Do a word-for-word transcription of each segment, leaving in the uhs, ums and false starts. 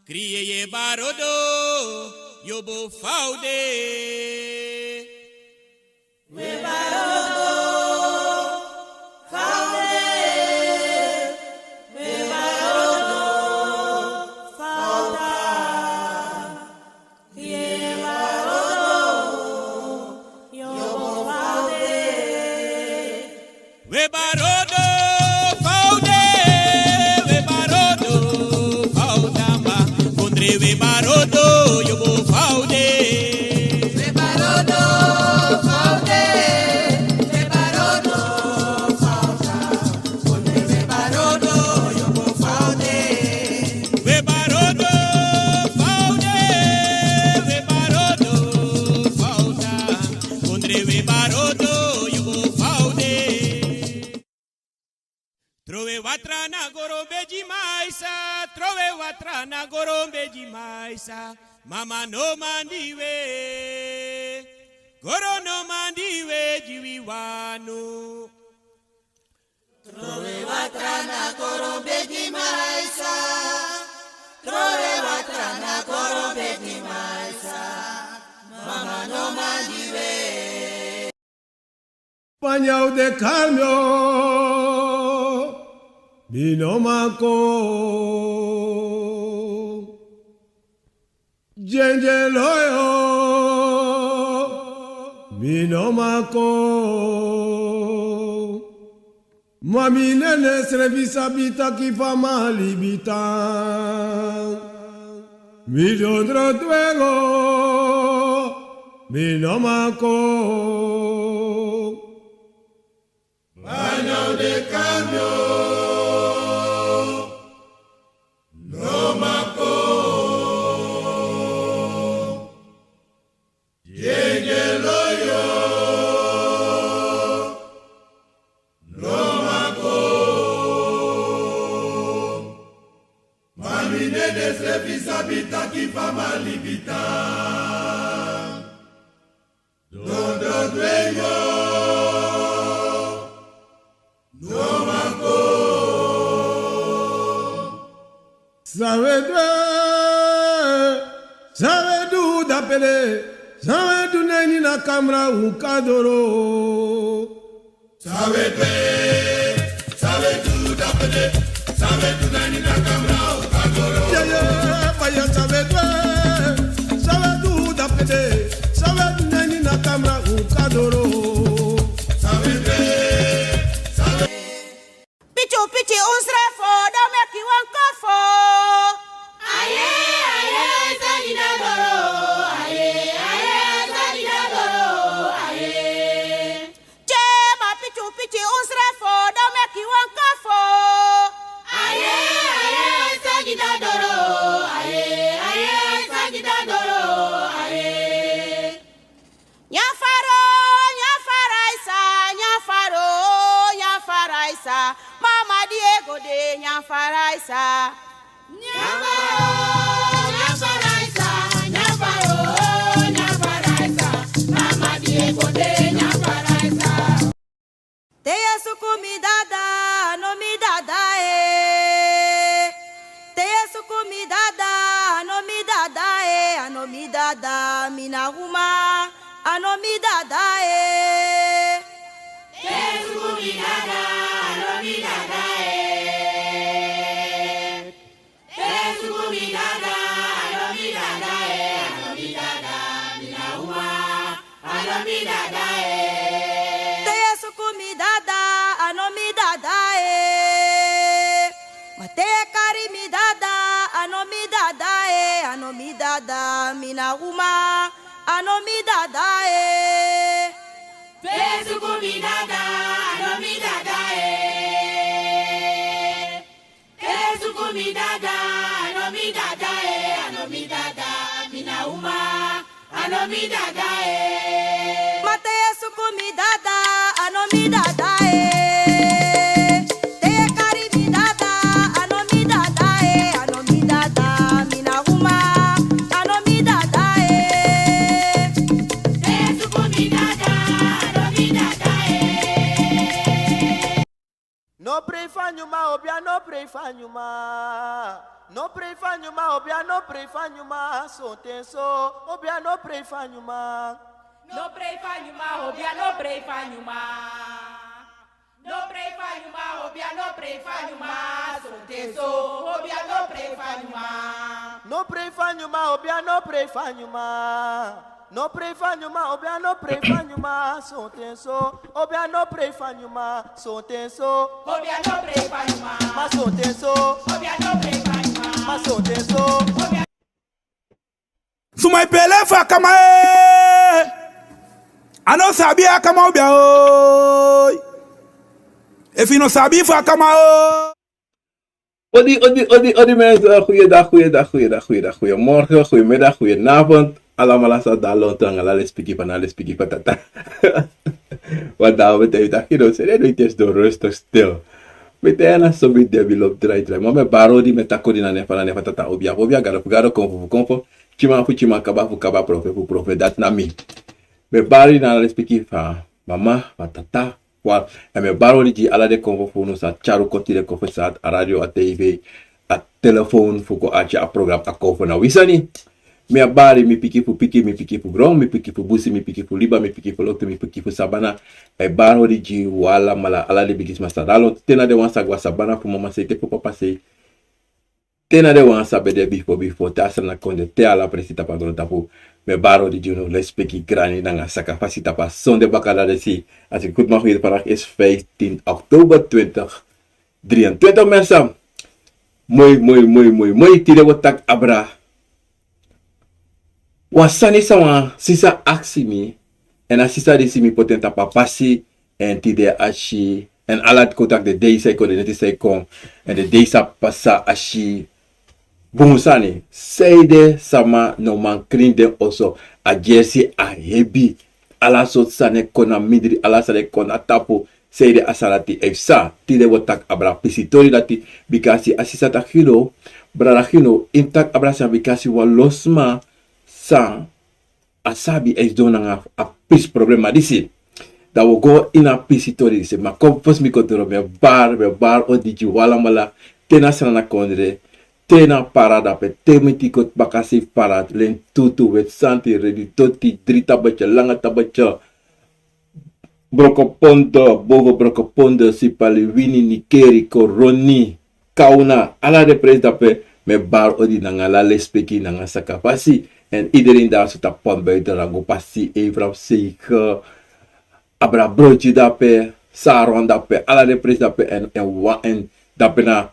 Kriye ye barodo, yobo faude. We barodo, faude. We barodo, fauda. Kriye barodo, yobo faude. We barodo, faude, we barodo, faudamba. Kondre we barodo, yobo faude. We barodo, faude, we barodo, fauda. Kondre we barodo, yobo faude. We barodo, faude, we barodo, fauda. Kondre we barodo, yobo faude. Trowe watra na goro bedi maisa, trowe watra na goro bedi maisa. Mama no mandi we, goro no mandi we, diwi wanu. Trowe watra na goro bedi maisa, trowe watra na goro bedi maisa. Mama no mandi we. Panya u de kalmio, mi no mako. Djendje loyo, mi no mako. Ma mi nene srefi sabi taki fa mi libi tan. Mi dondro dwengo, mi no mako. Banya u de kalmio, no mako. Djendje loyo, no mako. Ma mi nene srefi sabi taki fa mi libi tan. Dondro dwengo, no mako. San we du, san we du dapede, san we du na ini a kamra un kadoro. San we du, san we du dapede, san we du na ini a kamra un kadoro. Yeah, yeah, fire, san we du, san we du dapede, san we du na ini a kamra un kadoro. San we du, san we Piti piti un srefo, dan meki wan kofo. Aye, aye, sani na doro. Aye, aye, sani na doro. Aye. Tye ma piti piti un srefo, dan meki wan kofo. Aye, aye, sani na doro. Aye, aye, sani na doro. Aye. Nyafaro, nyafaraisa, nyafaro, nyafaraisa. Mama Diego de nyafaraisa. Nyafaro, nyafaraisa, nyafaro, nyafaraisa. Mama Diego de nyafaraisa. Te yu e suku mi dada, a no mi dada e. Te yu e suku mi dada, a no mi dada e, a no mi dada, mi na uma, a no mi dada e. Te yu e suku mi dada, a no mi dada e. Te yu e suku mi dada, a no mi dada e, a no mi dada, mi na uma, a no mi dada e. Te yu e suku mi dada, a no mi dada e. Ma te yu e kari mi dada, a no mi dada e, a no mi dada, mi na uma, a no mi dada e. Te yu e suku mi dada, a no mi dada e. Te yu e suku mi dada, a no mi dada e, a no mi dada, mi na uma, a no mi dada e. Ma te yu e suku mi dada, a no mi dada e. Te yu e kari mi dada, a no mi dada e, a no mi dada, mi na uma, a no mi dada e. Te yu e suku mi dada, a no mi dada e. No prei fa nyuma obi a No pray for you, ma. No pray for you, ma. Obia no pray for you, ma. So ten so. Obia no pray for you, ma. No pray for you, ma. Obia no pray for you, ma. No pray for you, ma. Obia no pray for you, ma. So ten so. Obia no pray for you, ma. No pray for you, ma. Obia no pray for you, ma. No pray for you, ma. Obia no pray for you, ma. So ten so. Obia no pray for you, ma. So ten so. Obia no pray for you, ma. Ma so ten so. Obia no pray for you, ma. Ma so ten so. Obia Suma e pele fu a kama e. A no sabi a kama obia oi. Efu yu no sabi fu a kama o. Odi, odi, odi, odi mensen. Goeiedag, goeiedag, goeiedag, goeiedag, goeiemorgen, goeiemiddag, goedenavond. Alamala sa dan lontu nanga ala lespeki fu, ala lespeki fu tata. Want dan we tijd dat je doet, ze doet het door rustig stil. Met een so met de wil op draai draai. Maar met baro di met tako di na nefa na nefa tata obia obia gado fu gado konfo fu konfo. Chima fu chima, kaba fu kaba, profe fu profe, dat na mi. Mi e bari na ala lespeki fu mama, fu tata, wal. Èn mi e bari odi gi ala den konfo fu unu san tyari un kon tide kon fu sat, a radio, a tv, a telefon fu kon arki a program a konfo na wi sani. Mi e bari mi piki fu piki, mi piki fu gron, mi piki fu busi, mi piki fu liba, mi piki fu loktu, mi piki fu sabana. Mi e bari odi gi un alamala, ala den bigisma san de lontu, te na den wan san go a sabana fu mama sei te fu papa sei. Te na den wan san ben de bifo bifo, te a Sranan kondre, te ala presi tapu a grontapu. Mi e bari odi gi unu lespeki, grani nanga sakafasi tapu a sonde bakadati. A si, goedemorgen, vandaag is vijftien oktober twintig drieëntwintig, mensen. Moi, moi, moi, moi, moi, tide wi o taki abra wan sani san wan sisa aksi mi, èn a sisa disi mi poti en tapu a pasi, èn tide a si, èn ala kontakt de dei san e kon, de neti san e kon, èn de dei san pasa, a si bun sani. Sanede sama no man krin den oso, a gersi a hebi, ala sortu sani e kon na mindri, ala sani e kon na tapu. Sanede a sani dati e psa, tide wi o taki abra pisi tori dati, bikasi a sisa taki yu no, brada, yu no, yu mus taki abra sani bikasi wan lo sma san a sabi e sidon nanga a pisi problema disi. Dan wi o go ini a pisi tori disi, ma kon fosi mi kon doro, mi e bari, mi e bari odi gi un alamala, te na Sranan kondre, te na Para dape, te mi tiko bakasi Para, len tutu, weti santi, redi doti, dri tabetye, langa tabetye, Brokopondo, Bovo Brokopondo, Sipaliwini, Nickerie, Coronie, Kauna, ala den presi dape, mi e bari odi nanga ala lespeki nanga sakafasi. Èn iedereen daar so tapu Pont Buitenraad, go pasi, Efraim Sege, abra Broodje dape, Saron dape, ala den presi dape, èn, èn wan, èn dape na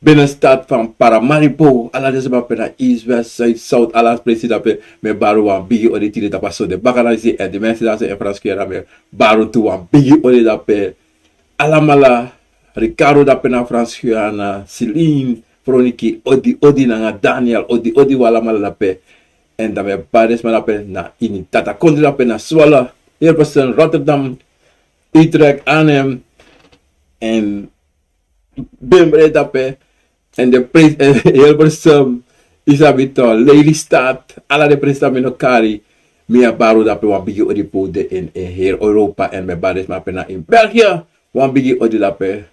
binnenstad van Paramaribo, ala den sma dape na East, West, Zuid, South, ala presi dape, mi e bari un wan bigi odi tide tapu a sonde bakadati. Èn den mensen daar so in Frans Guyana, mi e bari un tu wan bigi odi dape. Alamala, Ricardo dape na Frans Guyana, Celine, Froniki, odi, odi nanga Daniel, odi, odi un alamala dape. Èn dan mi e bari den sma dape na ini Data Kondre dape na Zwolle, Hilversum, Rotterdam, Utrecht, Arnhem, èn Bembre dape, èn den presi, èn Hilversum, yu sabi toch, Lelystad, ala den presi san mi no kari, mi e bari un dape wan bigi odi fu den in, in heel Europa, èn mi e bari den sma dape na in België, wan bigi odi dape.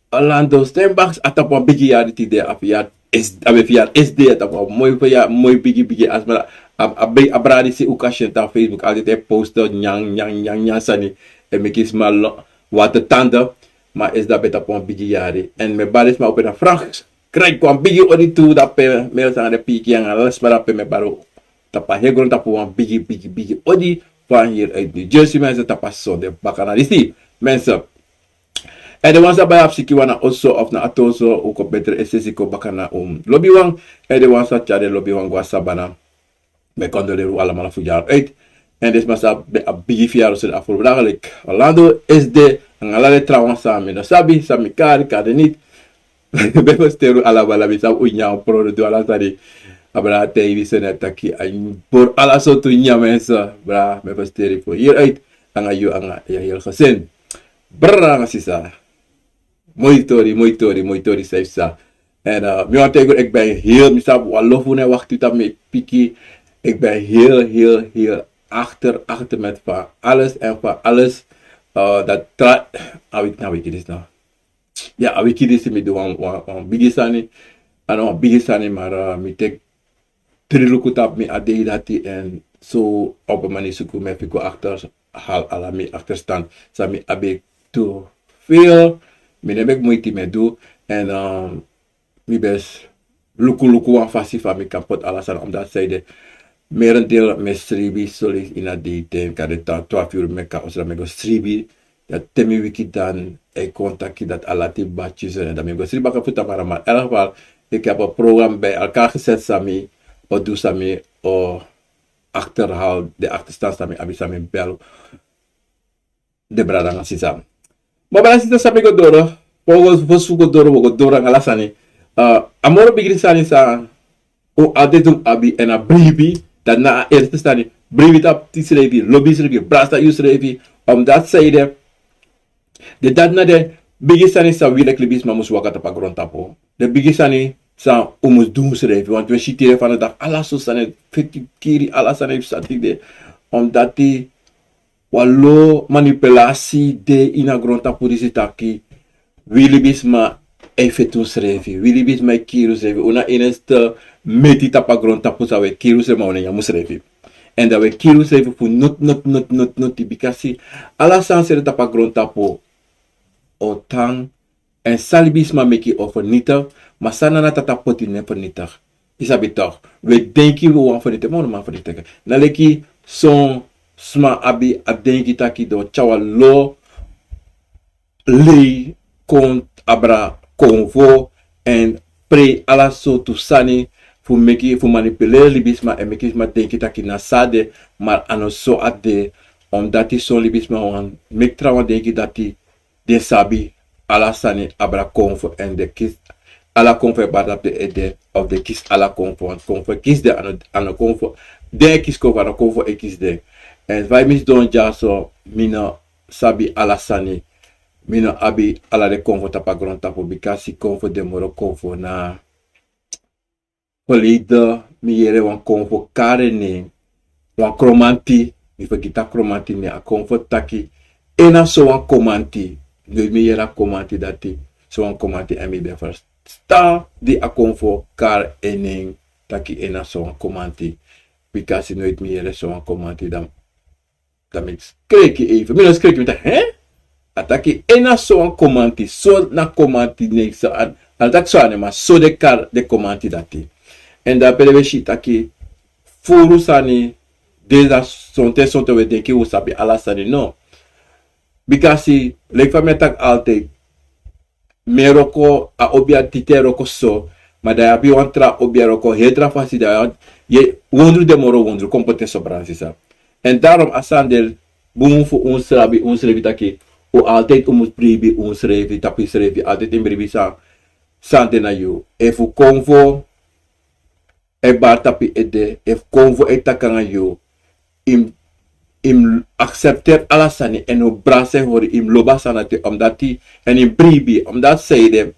Orlando Steinbach, a tapu wan bigi yari tide, a fiyari S, a ben fiyari S D, a tapu wan moi fiyari, moi bigi, bigi, a sma, a, a, a brada disi un kan si en tapu Facebook, altijd e post nyan, nyan, nyan, nyan sani, e meki sma lo, watertanden, ma S D a ben tapu wan bigi yari. Èn mi e bari den sma dape na Frankrijk, wan bigi odi tu dape, mi e sanga den pikin nanga ala sma dape, mi e bari un tapu a heri grontapu wan bigi, bigi, bigi odi, van hier uit New Jersey, mensen, tapu a sonde bakadati, mensen. Èn den wan san bai abi sikiwan na oso of na ati oso, un kon betre esesi kon baka na un lobiwan. Èn den wan san tyari den lobiwan go a sabana, mi e kondoleri un alamala fu yari uit. Èn den sma san ben abi bigi fiyari so den afgelopen dagen, like Orlando, S D, nanga ala den trawan san mi no sabi, san mi kari, kari den niti. Mi e fersiteri un alamala, mi sabi un nyan, un produ, du ala sani. A brada taigi mi so, ne a taki a bori ala sortu nyan, mensen. Brada, mi e fersiteri fu heri uit nanga yu nanga yu hele gezin. Brada nanga sisa. Moi tori, moi tori, moi tori, san yu sa. Èn, eh, mi wani taigi unu, ik ben heel, mi sabi wan lo fu unu e wakti tapu mi e piki. Ik ben heel, heel, heel achter, achter met van alles en van alles. Eh, dat tra-, ah, weet, nou weet je dit nou. Ya, a wiki disi mi du wan, wan, wan bigi sani. A no wan bigi sani, maar, eh, mi teki dri luku tapu mi a dei dati, en so op een manier suku mi fu go achter, hal ala mi achterstand san mi abi tu veel. Mi no meki moiti mi e du. En, eh, mi ben luku luku wan fasi fa mi kan poti ala sani, omdat zij de merendeel mi e sribi soleisi ini a dei ten, kande twaalf uur mi e kon oso dan mi e go sribi. Dan te mi wiki dan e kon taki dati a lati bati, so, en dan mi e go sribi baka fu tamara, maar in elk geval, ik heb een programma bij elkaar gezet san mi o du, san mi o achterhaal den achterstand san mi abi, san mi bel den brada nanga sisa. Ma brada sisa, san mi go doro, fosi fu go doro, wi o go doro nanga ala sani. Eh, a moro bigi sani san un altijd mus abi, en a bribi, dati na a eerste sani. Bribi tapu yusrefi, lobi yusrefi, brasa yusrefi. Omdat zij de, den dati na den bigi sani san wi leki libisma mus waka tapu a grontapu. Den bigi sani san un mus du unsrefi. Want wi e si tide fu a dag ala sortu sani, feti, kiri, ala sani e psa tide. Omdat wan lo manipulasi de ini a grontapu disi taki wi libisma e feti unsrefi, wi libisma e kiri unsrefi. Un na enigste meti tapu a grontapu san wi e kiri unsrefi, ma wi no e nyan unsrefi. En dan wi e kiri unsrefi fu noti, noti, noti, noti, noti, bikasi ala sani san de tapu a grontapu o tan, en san libisma meki o vernietig, ma san Nana Tata poti no e vernietig. Yu sabi toch, wi e denki wi wani vernietig, ma wi no man vernietig. Na leki son sma abi a denki taki den o tyari wan lo lei kon abra konfo en prei ala sortu sani fu meki, fu manipuleri libisma, en meki sma denki taki na so a de, ma a no so a de. Omdat son libisma wani meki trawan denki dati den sabi ala sani abra konfo, en den kisi ala konfo e bari tapu den ede, of den kisi ala konfo, want konfo e kisi den, a no, a no konfo, den e kisi konfo, a no konfo e kisi den. En fa yu mi sidon dyaso, mi no sabi ala sani, mi no abi ala den konfo tapu a grontapu, bikasi konfo de moro konfo na verleden mi yere wan konfo kari en nen, wan Kromanti, mi fergiti a Kromanti nen, a konfo taki: En na so wan Komanti. Noiti mi yere a Komanti dati, so wan Komanti, en mi ben ferstan di a konfo kari en nen taki: En na so wan Komanti. Bikasi noiti mi yere so wan Komanti dan Dan mi skreki even. Mi no skreki, mi taki, hè? A taki: En na so wan Komanti, so na Komanti nen, so a, a taki so a nen, ma so den kari den Komanti dati. En dan pe den ben si taki furu sani, den dati sonten, sonten wi e denki wi sabi ala sani, no. Bikasi, leki fa mi e taki altijd, mi e wroko a obia titi e wroko so, ma dan yu abi wan tra obia wroko heri tra fasi, dan yu, wondru de moro wondru, kon poti en so, brada sisa. En daarom a sani de bun fu un sabi unsrefi taki un altijd un mus bribi unsrefi, tapu yusrefi, altijd yu mus bribi san, san de na yu. Efu konfo e bari tapu yu ede, efu konfo e taki nanga yu, yu mus, yu mus accepteri ala sani, en un brasa e hori, yu mus lobi a sani dati, omdati, en yu mus bribi, omdati, sanede,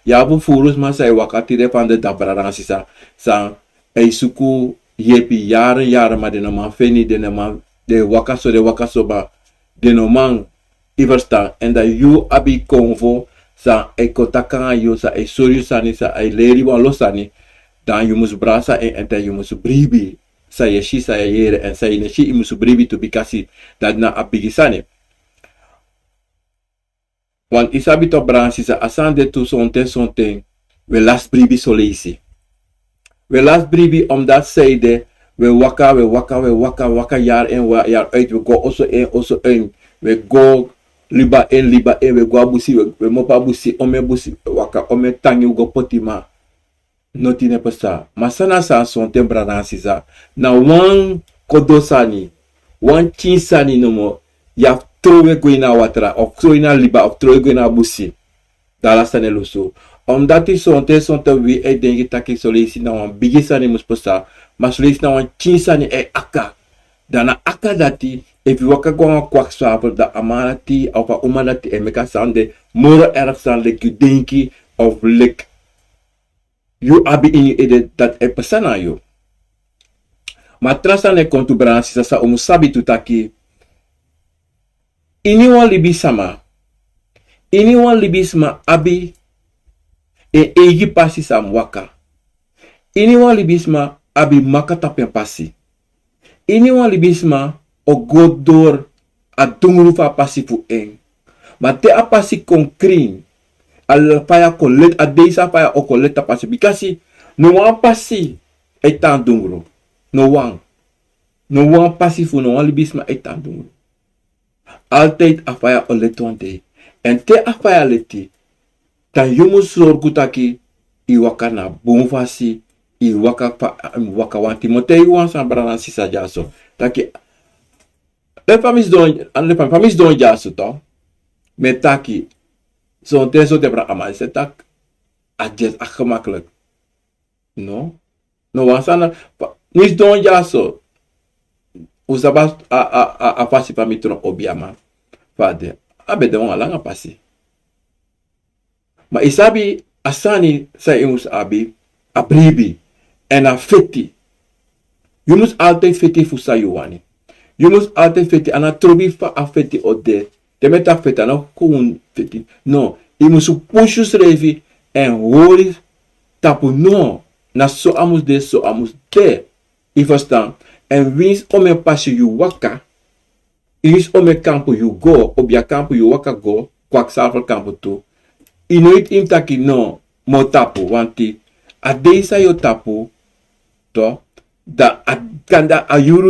yu abi furu sma san e waka tide, fa den de, brada nanga sisa, san e suku yepi yari, yari, ma den no man feni, den no man, den e waka so, den e waka so, ma den no man, yu ferstan, en dan yu abi konfo san e kon taki nanga yu, san e sori yu sani, san e leri yu wan lo sani, dan yu mus brasa en, en dan yu mus bribi san yu e si, san yu e yere, en san yu no e si, yu mus bribi tu, bikasi dati na a bigi sani. Want yu sabi toch, brada sisa, a sani de tu, sonten, sonten wi e lasi bribi soleisi. Wi e lasi bribi, omdati sanede wi e waka, wi e waka, wi e waka, waka yari in, wa-, yari uit, wi e go oso in, oso in, wi e go liba in, liba in, wi e go a busi, wi e, wi e mopo a busi, omeni busi, wi e waka, omeni tangi wi go poti, ma noti no e pasa. Ma san na a sani, sonten, brada nanga sisa, na wan kodo sani, wan pikin sani nomo, yu abi fu trowe go ini a watra, of trowe ini a liba, of trowe go ini a busi. Dan ala sani e lusu. Omdati sonten, sonten wi e denki taki soleisi na wan bigi sani mus pasa, ma soleisi na wan pikin sani e aka. Dan na aka dati, efu yu waka go nanga kwakzwabel, dan a man dati, of a uma dati e meki a sani de moro erg san leki yu denki, of leki yu abi ini yu ede dati e pasa nanga yu. Ma tra sani e kon tu, brada nanga sisa, san un mus sabi tu taki, ini wan libisma, Iniwan libisma abi en eigi pasi san mus waka. Iniwan libisma abi maka tapu en pasi. Iniwan libisma o go dori a dungru fu a pasi fu en. Ma te a pasi kon krin, a faya kon leti a dei san a faya o kon leti a pasi bikasi no wan pasi e tan dungru. No wan no wan pasi fu no wan libisma e tan dungru. Altide a faya o leti wan dei. Èn te a faya leti, dan yu mus sorgu taki yu waka na bun fasi. Yu waka fa yu mus waka wanti mo te yu wan san brada na sisa dyaso taki, le fa mi sidon dyaso to, mi e taki sonten sonten brada a man se taki a dyesi a gemaklik. No no wan sani. Mi sidon dyaso. Un sabi a fasi fa mi tron obi a man. Fa a de a ben de wan langa pasi. Ma yu sabi a sani san yu mus abi a bribi èn a feti. Yu mus altide feti fu san yu wani. Yu mus altide feti a na trobi fa a feti o de. Te mi e taki feti a no kon feti. No, yu mus pusu yusrefi èn hori tapu no. Na so a mus de so a mus de. Yu ferstan? Èn winsi omen pasi yu waka, winsi omen kampu yu go obia kampu yu waka go kwaksalfer kampu tu. Yu no iti yu mus taki no. Mi o tapu wanti a dei san yu o tapu, dan a kanda a yuru